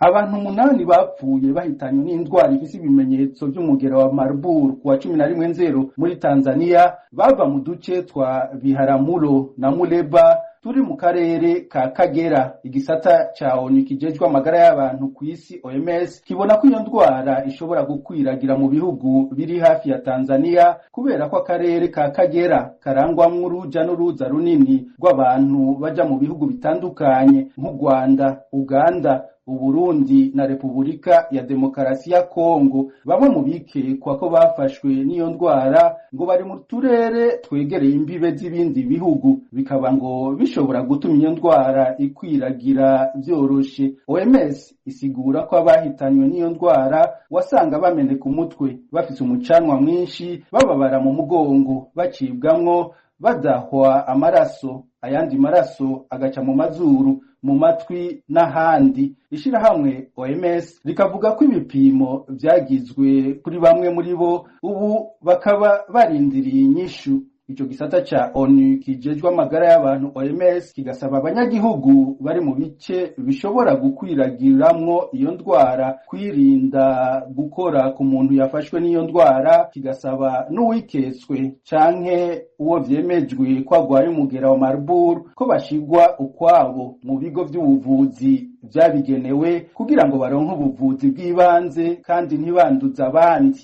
Abantu 8 bapfuye bahitanywe n'indwara ifise ibimenyetso vy'umugera wa Marburg kuwa 11 Nzero muri Tanzania, bava mu duce twa Biharamulo na Muleba turi mu karere ka Kagera. Igisata ca ONU kijejwe amagara y'abantu kw'isi, OMS, kibona ko iyo ndwara ishobora gukwiragira mu bihugu biri hafi ya Tanzania, kubera ko akarere ka Kagera karangwamwo uruja n'uruza runini rw'abantu baja mu bihugu bitandukanye nk'u Rwanda, Uganda, Uburundi na Repubulika ya Demokarasi ya Kongo. Bamwe mu bikekwa ko bafashwe n'iyo ndwara ngo bari mu turere twegereye imbibe z'ibindi bihugu, bikaba ngo bishobora gutuma iyo ndwara ikwiragira vyoroshe. OMS isigura ko abahitanywe n'iyo ndwara wasanga bameneka umutwe, bafise umucanwa mwinshi, bababara mu mugongo, bacibwamwo, badahwa amaraso, ayandi maraso agaca mu mazuru, mu matwi n'ahandi. Ishirahamwe OMS rikavuga ko ibipimo vyagizwe kuri bamwe muri bo, ubu bakaba barindiriye inyishu. Ico gisata ca ONU kijejwe amagara y'abantu, OMS, kigasaba abanyagihugu bari mu bice bishobora gukwiragiramwo iyo ndwara kwirinda gukora ku muntu yafashwe n'iyo ndwara, kigasaba n'uwiketswe canke uwo vyemejwe ko agwaye umugera wa Marburg ko bashigwa ukwabo mu bigo vy'ubuvuzi vyabigenewe kugira ngo baronke ubuvuzi bw'ibanze kandi ntibanduze abandi.